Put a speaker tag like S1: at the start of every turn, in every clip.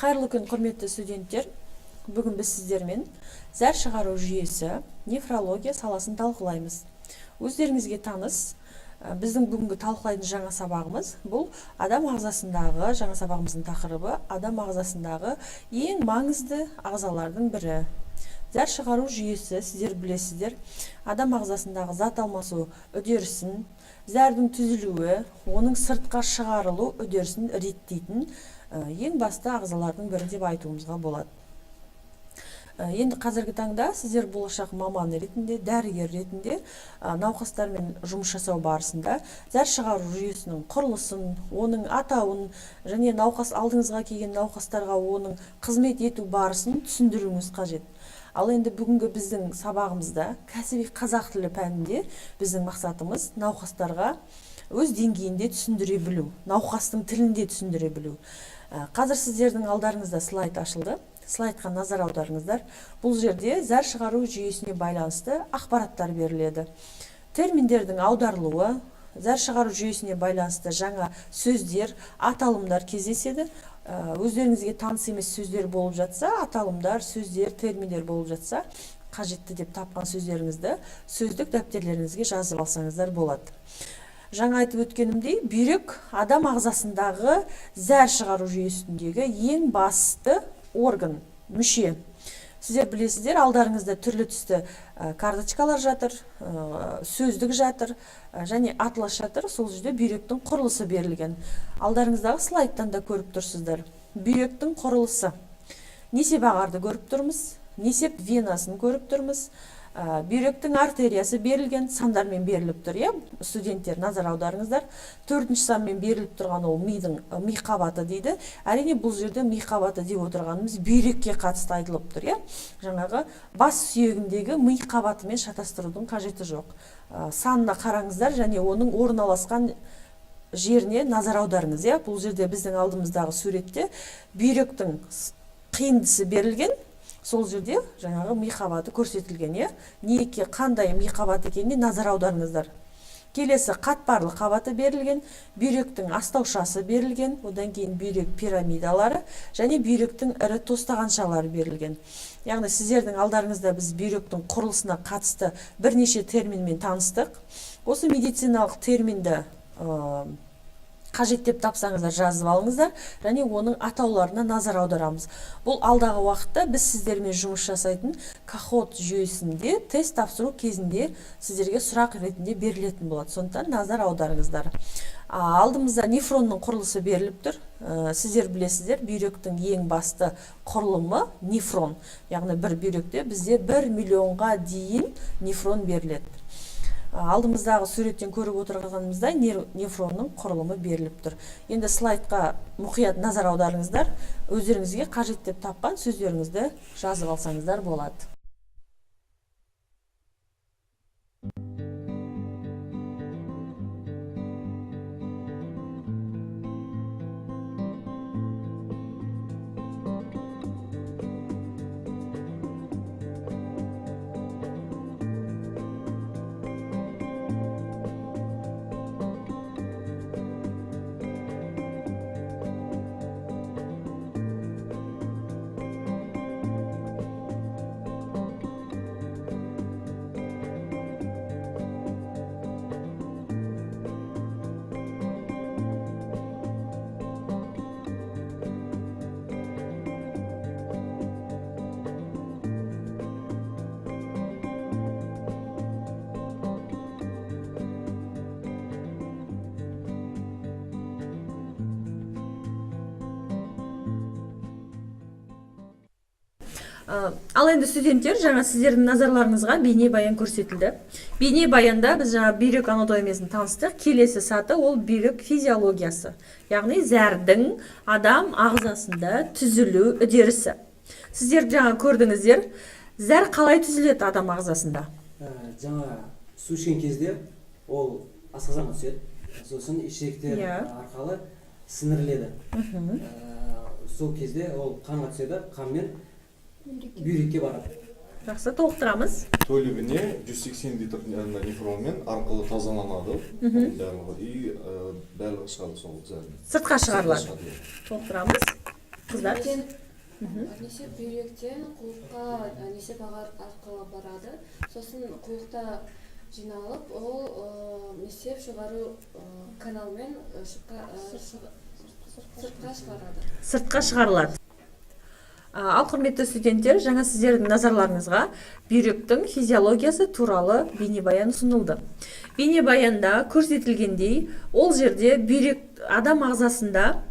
S1: Қайырлы күн, құрметті студенттер! Бүгін біз сіздермен зәр шығару жүйесі, нефрология саласын талқылаймыз. Өздеріңізге таныс, біздің бүгінгі талқылайтын жаңа сабағымыз бұл адам ағзасындағы, жаңа сабағымыздың тақырыбы адам ағзасындағы ең маңызды ағзалардың бірі. Зәр шығару жүйесі, сіздер білесіздер, адам ағзасындағы зат алмасу үдерісін, зәрдің түзілуі, оның сыртқа шығарылу үдерісін реттейтін ең басты ағзалардың бірі деп айтуымызға болады. Енді қазіргі таңда сіздер болашақ маман ретінде, дәрігер ретінде науқастармен жұмыс жасау барысында зәр шығару жүйесінің құрылысын, оның атауын және науқас алдыңызға келген науқастарға оның қызмет ету барысын түсіндіруіңіз қажет. Ал енді бүгінгі біздің сабағымызда кәсіби қазақ тілі пәнінде біздің мақсатымыз науқастарға өз деңгейінде түсіндіре білу, науқастың тілінде түсіндіре білу. Қазір сіздердің алдарыңызда слайд ашылды. Слайдқа назар аударыңыздар. Бұл жерде зәр шығару жүйесіне байланысты ақпараттар беріледі. Терминдердің аударылуы, зәр шығару жүйесіне байланысты жаңа сөздер, аталымдар кездеседі. Өздеріңізге таныс емес сөздер болып жатса, аталымдар, сөздер, терминдер болып жатса, қажетті деп тапқан сөздеріңізді сөздік дәптерлеріңізге жазып алсаңыздар болады. Жаңа айтып өткенімдей, бүйрек адам ағзасындағы зәр шығару жүйесіндегі ең басты орган, мүше. Сіздер білесіздер, алдарыңызда түрлі түсті карточкалар жатыр, сөздік жатыр, және атлас жатыр. Сол жерде бүйректің құрылысы берілген. Алдарыңыздағы слайдтан да көріп тұрсыздар. Бүйректің құрылысы. Несеп ағарды көріп тұрмыз, несеп венасын көріп тұрмыз. Бүйректің артериясы берілген, сандармен беріліп тұр, иә? Студенттер, назар аударыңыздар. Төртінші санмен беріліп тұрған ол мидың, ми қабаты дейді. Әрине, бұл жерде ми қабаты деп отырғанымыз бүйрекке қатысты айтылып тұр, иә? Жаңағы бас сүйегіндегі ми қабатымен шатастырудың қажеті жоқ. Санына қараңыздар және оның орналасқан жеріне назар аударыңыз, иә? Бұл жерде біздің алдымыздағы суретте бүйректің қиындысы берілген. Сол жерде жаңағы ми қабаты көрсетілген, иә? Неге қандай ми қабаты екеніне назар аударыңыздар. Келесі қатпарлы қабаты берілген, бүйректің астаушасы берілген, одан кейін бүйрек пирамидалары және бүйректің ірі тостағаншалары берілген. Яғни сіздердің алдарыңызда біз бүйректің құрылысына қатысты бірнеше терминмен таныстық. Осы медициналық терминді қажет деп тапсаңыздар жазып алыңыздар және оның атауларына назар аударамыз. Бұл алдағы уақытта біз сіздермен жұмыс жасайтын КАХОТ жүйесінде тест тапсыру кезінде сіздерге сұрақ ретінде берілетін болады. Сондықтан назар аударыңыздар. Алдымызда нефронның құрылысы беріліп тұр. Сіздер білесіздер, бүйректің ең басты құрылымы нефрон. Яғни бір бүйректе бізде 1 миллионға дейін нефрон беріледі. Алдымыздағы суреттен көріп отырғанымыздай нефронның құрылымы беріліп тұр. Енді слайдқа мұқият назар аударыңыздар. Өздеріңізге қажет деп тапқан сөздеріңізді жазып алсаңыздар болады. Ал енді студенттер, жаңа сіздердің назарларыңызға бейнебаян көрсетілді. Бейнебаянда біз жаңа бүйрек анатомиясын таныстық. Келесі саты ол бүйрек физиологиясы, яғни зәрдің адам ағзасында түзілу үдерісі. Сіздер жаңа көрдіңіздер, зәр қалай түзіледі адам ағзасында?
S2: Жаңа су ішкен кезде ол асқазанға түседі, сосын ішектер арқылы сіңіріледі. Сол кезде ол қанға түседі, қанмен бүйрекке барады.
S1: Жақсы, толықтырамыз.
S3: Тәулігіне 180 литр нефронмен арқылы тазаланады оның барлығы и барлығы шығады сол зәрдің.
S1: Сыртқа шығарылады.
S3: Сыртқа шығады, иә.
S1: Толықтырамыз. Қыздар.
S4: Несеп бүйректен қуыққа несеп арқылы барады. Сосын қуықта жиналып, ол несеп шығару каналмен сыртқа шығарады.
S1: Сыртқа шығарылады. Ал құрметті студенттер, жаңа сіздердің назарларыңызға бүйректің физиологиясы туралы бейнебаян ұсынылды. Бейнебаянда көрсетілгендей, ол жерде бүйрек адам ағзасында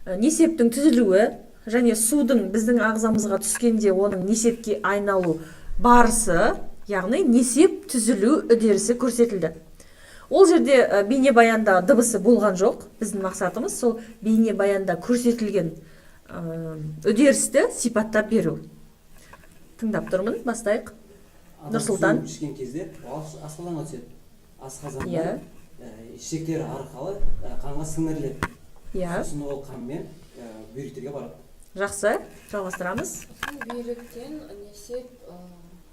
S1: несептің түзілуі және судың біздің ағзамызға түскенде оның несепке айналу барысы, яғни несеп түзілу үдерісі көрсетілді. Ол жерде бейнебаянда дыбысы болған жоқ. Біздің мақсатымыз сол бейнебаянда көрсетілген үдерісті сипаттап беру. Тыңдап тұрмын, бастайық. Нұрсұлтан.
S2: Адам су ішкен кезде ол асқазанға түседі. Асқазаннан ішектер арқылы қанға сіңіріледі. Сосын ол қанмен бүйректерге барады.
S1: Жақсы, жалғастырамыз.
S4: Сосын бүйректен несеп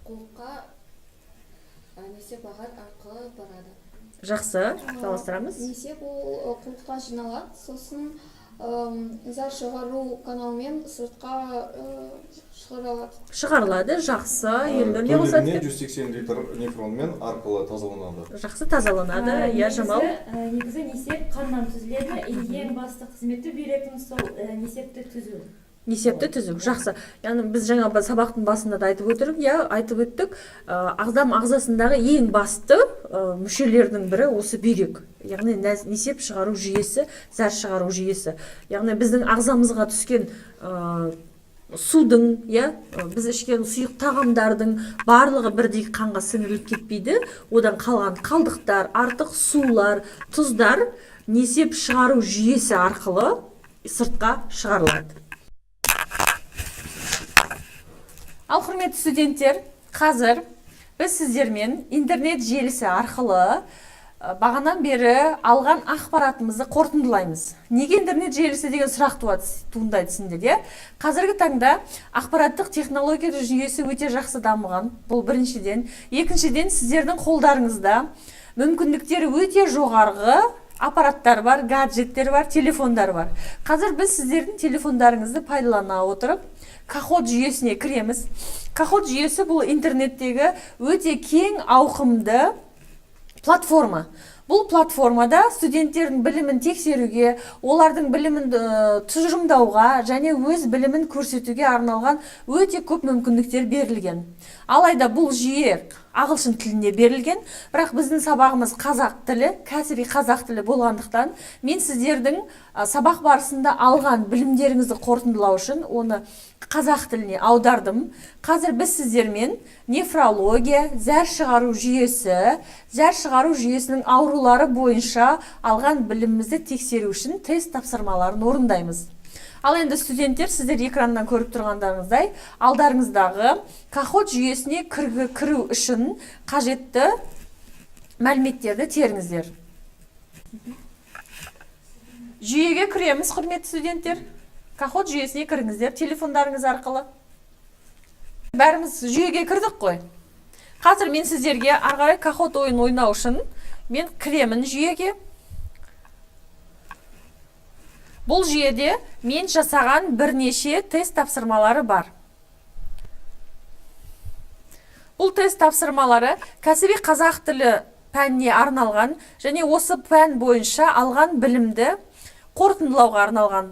S4: қуыққа несеп ағар арқылы барады.
S1: Жақсы, жалғастырамыз.
S5: Несеп ол қуықта жиналады, сосын зар шығару каналымен сыртқа шығарылады.
S1: Шығарылады, жақсы. Елнұр не қосады?
S3: Тәулігіне 180 литр нефронмен арқылы тазаланады.
S1: Жақсы, тазаланады. Иә, Жамал.
S6: Негізі несеп қаннан түзіледі. Ең басты қызметі бүйректің сол несепті түзу.
S1: Несепті түзу, жақсы. Яғни біз жаңа сабақтың басында да айтып өттік, иә, айтып өттік. Адам ағзасындағы ең басты мүшелердің бірі осы бүйрек. Яғни несеп шығару жүйесі, зәр шығару жүйесі. Яғни біздің ағзамызға түскен судың, иә, біз ішкен сұйық тағамдардың барлығы бірдей қанға сіңіріліп кетпейді. Одан қалған қалдықтар, артық сулар, тұздар несеп шығару жүйесі арқылы сыртқа шығарылады. Ал құрметті студенттер, қазір біз сіздермен интернет желісі арқылы бағанан бері алған ақпаратымызды қорытындылаймыз. Неге интернет желісі деген сұрақ туындайды сендер, иә? Қазіргі таңда ақпараттық технология жүйесі өте жақсы дамыған. Бұл біріншіден. Екіншіден, сіздердің қолдарыңызда мүмкіндіктері өте жоғарғы аппараттар бар, гаджеттер бар, телефондар бар. Қазір біз сіздердің телефондарыңызды пайдалана отырып, Kahoot жүйесіне кіреміз. Kahoot жүйесі бұл интернеттегі өте кең ауқымды платформа. Бұл платформада студенттердің білімін тексеруге, олардың білімін тұжырымдауға және өз білімін көрсетуге арналған өте көп мүмкіндіктер берілген. Алайда бұл жүйе ағылшын тілінде берілген, бірақ біздің сабағымыз қазақ тілі, кәсіби қазақ тілі болғандықтан мен сіздердің сабақ барысында алған білімдеріңізді қорытындылау үшін оны қазақ тіліне аудардым. Қазір біз сіздермен нефрология, зәр шығару жүйесі, зәр шығару жүйесінің аурулары бойынша алған білімімізді тексеру үшін тест тапсырмаларын орындаймыз. Ал енді студенттер, сіздер экраннан көріп тұрғандарыңыздай, алдарыңыздағы Kahoot жүйесіне кіру үшін қажетті мәліметтерді теріңіздер. Жүйеге кіреміз, құрметті студенттер. Kahoot жүйесіне кіріңіздер телефондарыңыз арқылы. Бәріміз жүйеге кірдік қой. Қазір мен сіздерге ары қарай Kahoot ойын ойнау үшін мен кіремін жүйеге. Бұл жүйеде мен жасаған бірнеше тест тапсырмалары бар. Бұл тест тапсырмалары кәсіби қазақ тілі пәніне арналған және осы пән бойынша алған білімді қорытындылауға арналған.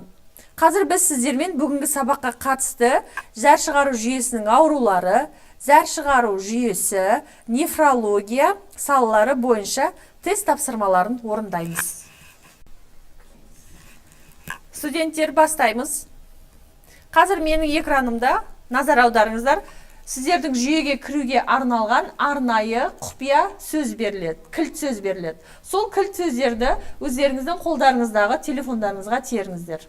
S1: Қазір біз сіздермен бүгінгі сабаққа қатысты зәр шығару жүйесінің аурулары, зәр шығару жүйесі, нефрология салалары бойынша тест тапсырмаларын орындаймыз. Студенттер, бастаймыз. Қазір менің экранымда назар аударыңыздар. Сіздердің жүйеге кіруге арналған арнайы құпия сөз беріледі, кілт сөз беріледі. Сол кілт сөздерді өздеріңіздің қолдарыңыздағы телефондарыңызға теріңіздер.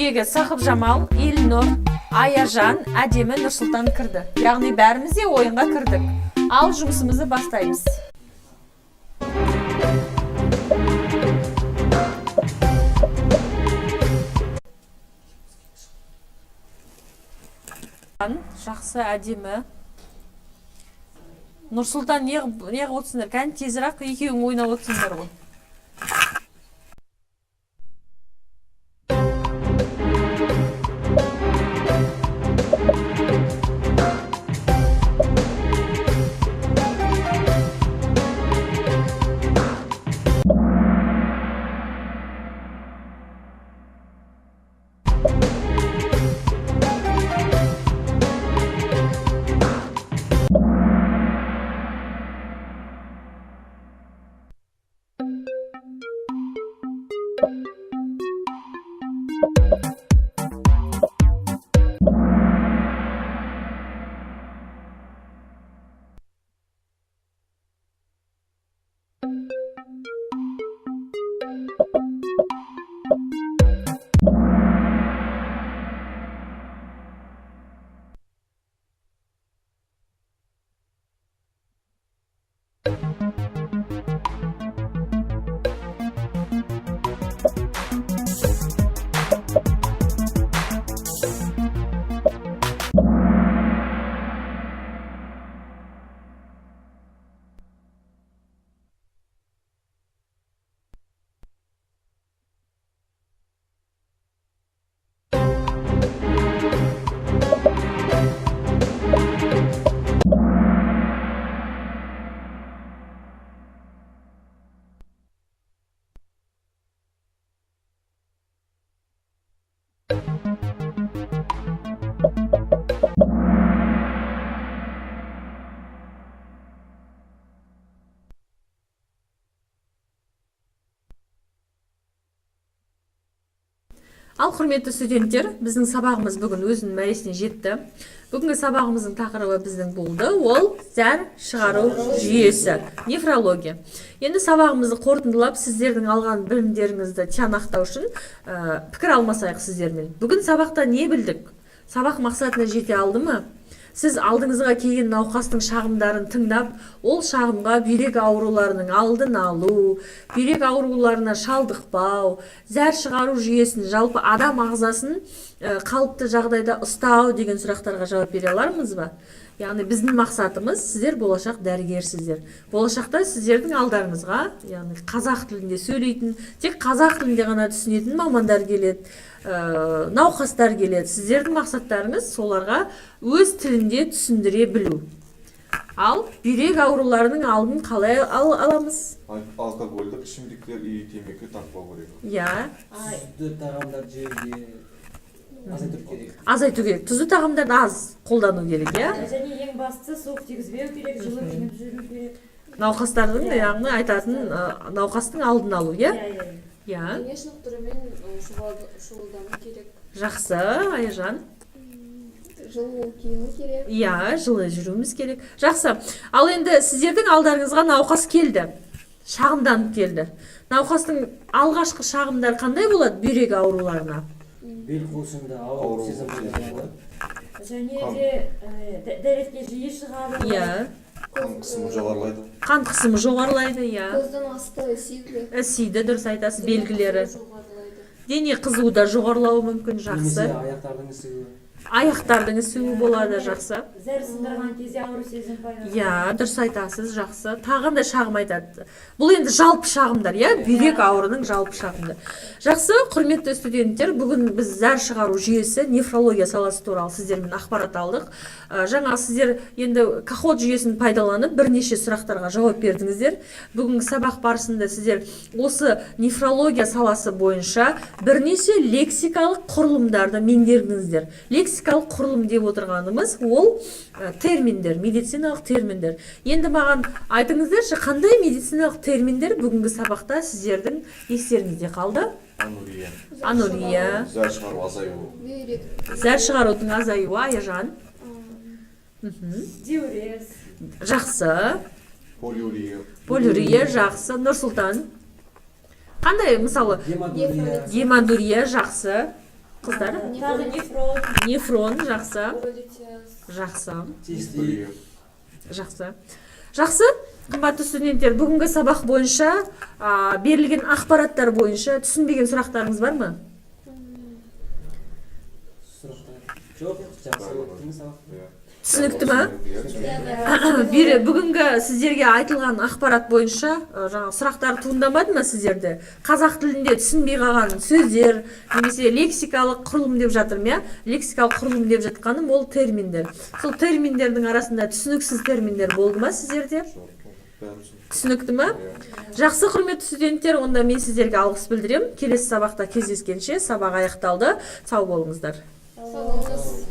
S1: Бөлмедегі Сақыпжамал, Елнұр, Аяжан, Әдемі, Нұрсұлтан кірді. Яғни бәріміз де ойынға кірдік. Ал жұмысымызды бастаймыз. Жақсы, әдемі. Нұрсұлтан, неғып отырсыңдар? Кәне, тезірек екеуің ойнап отырсыңдар ғой. Ал, құрметті студенттер, біздің сабағымыз бүгін өзінің мәресіне жетті. Бүгінгі сабағымыздың тақырыбы біздің болды ол зәр шығару жүйесі, нефрология. Енді сабағымызды қорытындылап, сіздердің алған білімдеріңізді тиянақтау үшін пікір алмасайық сіздермен. Бүгін сабақта не білдік? Сабақ мақсатына жете алды ма? Сіз алдыңызға келген науқастың шағымдарын тыңдап, ол шағымға бүйрек ауруларының алдын алу, бүйрек ауруларына шалдықпау, зәр шығару жүйесін, жалпы адам ағзасын қалыпты жағдайда ұстау деген сұрақтарға жауап бере алармыз ба? Яғни біздің мақсатымыз, сіздер болашақ дәрігерсіздер. Болашақта сіздердің алдарыңызға, яғни қазақ тілінде сөйлейтін, тек қазақ тілінде ғана түсінетін мамандар келеді, науқастар келеді. Сіздердің мақсаттарыңыз соларға өз тілінде түсіндіре білу. Ал бүйрек ауруларының алдын қалай аламыз?
S3: Алкогольдік ішімдіктер и темекі тартпау керек.
S1: Иә.
S2: Тұзды тағамдар жеуге азайту керек.
S1: Азайту керек. Тұзды тағамдарды аз қолдану керек, иә?
S6: Және ең бастысы, суық тигізбеу керек, жылы киініп жүру керек.
S1: Науқастардың,
S6: Иә.
S1: яғни айтатын, науқастың алдын алу, иә?
S6: Иә, иә.
S1: Иә.
S4: Дене шынықтырумен шұғылдану керек.
S1: Жақсы, Аяжан.
S5: Жылы кию керек.
S1: Иә, жылы жүруіміз керек. Жақсы. Ал енді сіздердің алдарыңызға науқас келді. Шағымданып келді. Науқастың алғашқы шағымдары қандай болады бүйрек ауруларына?
S2: Бел қуысында ауыр
S3: Ауру
S2: сезім пайда болады.
S6: Және
S3: Қан.
S6: де дәретке жиі шығады.
S1: Иә.
S3: Қан қысымы жоғарылайды.
S1: Қан қысымы жоғарылайды, иә.
S5: Көздің асты ісиді.
S1: Ісиді, дұрыс айтасыз, белгілері.
S4: Жоғарылайды.
S1: Дене қызуы да жоғарылауы мүмкін, жақсы.
S2: Немесе аяқтардың ісуі.
S1: Аяқтардың ісуі болады, жақсы.
S6: Зәр сындырған кезде ауру сезім пайда болады.
S1: Иә, дұрыс айтасыз, жақсы. Тағы қандай шағым айтады? Бұл енді жалпы шағымдар, иә? Бүйрек ауруының жалпы шағымдары. Жақсы, құрметті студенттер, бүгін біз зәр шығару жүйесі, нефрология саласы туралы сіздермен ақпарат алдық. Жаңа сіздер енді Kahoot жүйесін пайдаланып бірнеше сұрақтарға жауап бердіңіздер. Бүгінгі сабақ барысында сіздер осы нефрология саласы бойынша бірнеше лексикалық құрылымдарды меңгердіңіздер. Лексикалық құрылым деп отырғанымыз ол терминдер, медициналық терминдер. Енді маған айтыңыздаршы, қандай медициналық терминдер бүгінгі сабақта сіздердің естеріңізде қалды?
S3: Анурия.
S1: Анурия.
S3: Зәр шығару азаюы.
S5: Бүйрек.
S1: Зәр шығарудың азаюы, Аяжан.
S6: Диурез.
S1: Жақсы.
S3: Полиурия.
S1: Полиурия, жақсы. Нұрсұлтан. Қандай, мысалы,
S2: Гематурия.
S1: Гематурия, жақсы. Қыздар?
S6: Тағы нефрон.
S1: Нефрон, жақсы.
S4: Уролитиаз.
S1: Жақсы.
S2: Тесті.
S1: Жақсы, жақсы. Қымбатты студенттер, бүгінгі сабақ бойынша берілген ақпараттар бойынша түсінбеген сұрақтарыңыз бар ма?
S2: Сұрақтар жоқ, жақсы өтті ме сабақ?
S3: Иә.
S1: Түсінікті ма?
S3: Иә, түсінікті.
S1: Бүгінгі сіздерге айтылған ақпарат бойынша жаңағы сұрақтар туындамады ма сіздерде? Қазақ тілінде түсінбей қалған сөздер немесе лексикалық құрылым деп жатырмын, иә. Лексикалық құрылым деп жатқаным ол терминдер. Сол терминдердің арасында түсініксіз терминдер болды ма сіздерде?
S3: Жоқ, бәрі түсінікті.
S1: Түсінікті ма?
S3: Иә.
S1: Жақсы, құрметті студенттер, онда мен сіздерге алғыс білдіремін. Келесі сабақта кездескенше, сабақ аяқталды. Сау болыңыздар.
S5: Сау болыңыз.